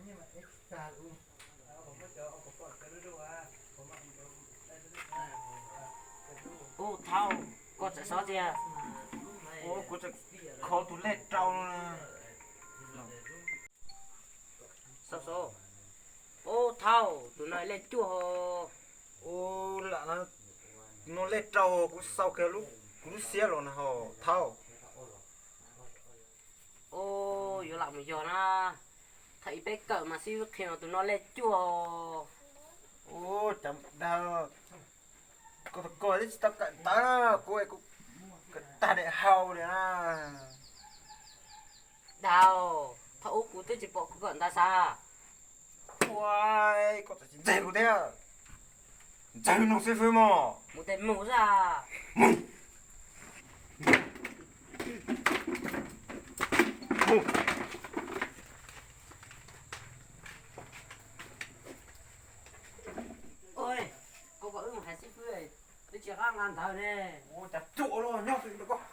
Ub, Thaub, koj tseem sov tiag. Ub, kuv tseem kho tus lej rau no. Ub, Thaub, tus no lej cuaj ho. Ub, lam no, no lej rau ho, kuv xau kiag kuv lub xiab los na ho Thaub. Ub, yuav lam mus yog na. Thaum ub peb kawm mas xib hwb qhia no tus no lej cuaj ho. Ub, cas dag, koj tau koj twb tsis tau kawm ntawv na, kuv kuv kawm tag daim hau li na. Dag, thaum ub kuv twb tsis pom koj kawm ntawv xav. Ua, koj txawm tsis ntseeg kuv thiab. Ntseeg nug xib fwb mog. Mus tes mus xwb. Mus. Koj kom wb mus hais xib fwb, wb tsis qab nqa ntawv ne. Ua cas ruam los nyob twg rau koj.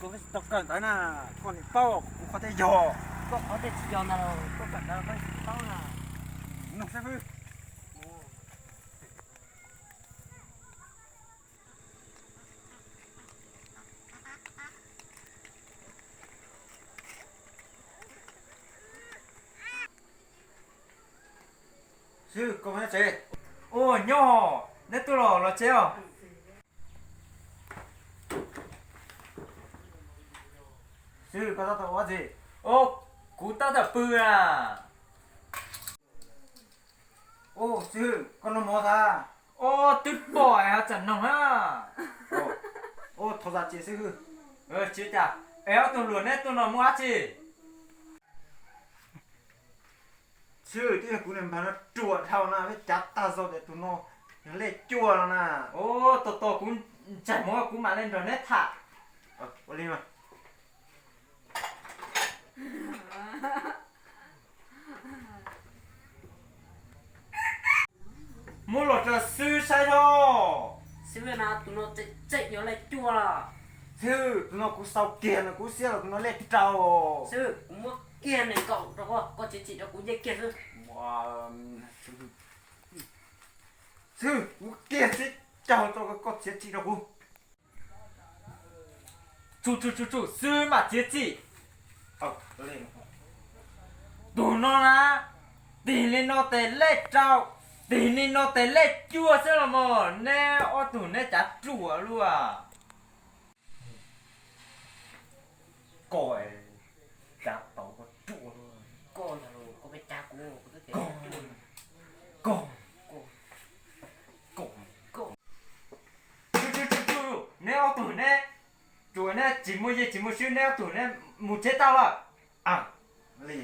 Koj tsis tau kawm ntawv na, koj niam paub kuv qhov tej yog. Koj qhov tej tsis yog ntag, koj kawm ntawv koj tsis paub na. Nug xib fwb. Xib hwb, koj nyob tsev? Ua nyob, neb tuaj los los tsev os. Xib hwb, koj tab tom ua dab tsi? Ua, kuv tab tom pw na. Ua, xib hwb, koj noj mov tag? Ua, twb pom es ho tseem noog na. Ua, thov zam txim xib hwb. Tsis cas, es ob tug hluas neb tuaj no muaj dab tsi? Xib hwb, twb yog kuv niag npawg no ruam dhau na, peb cav tag zog tias tus no yog lej cuaj no na. Ua, tos tos kuv ntsaig mov kuv mam li nrog neb tham. Ua li mas. Muab los rau xib hwb saib os. Xib hwb na, tus no tseem tseem yog lej cuaj. Xib hwb, tus no kuv xaus kiag no, kuv xiab los tus no lej rau. Xib hwb, kuv muab kiag nees nkaum rau koj, koj txiav txim rau kuv nce kiag xwb. Xib hwb, kuv kiag txhiab caug rau koj, koj txiav txim rau kuv. Tsum tsum tsum tsum, xib hwb mam txiav txim. Tus no na, tig li no tes lej rau, tig li no tes lej cuaj xwb los mas, neb ob tug neb cav ruam luaj. Koj cav tau koj ruam luaj. Koj ntag los koj pheej cav kuv, kuv twb tias koj, koj, koj. Neb ob tug neb, tsuas neb tsis muaj yej tsis muaj swb, neb ob tug neb mus tsev tau lawm. Li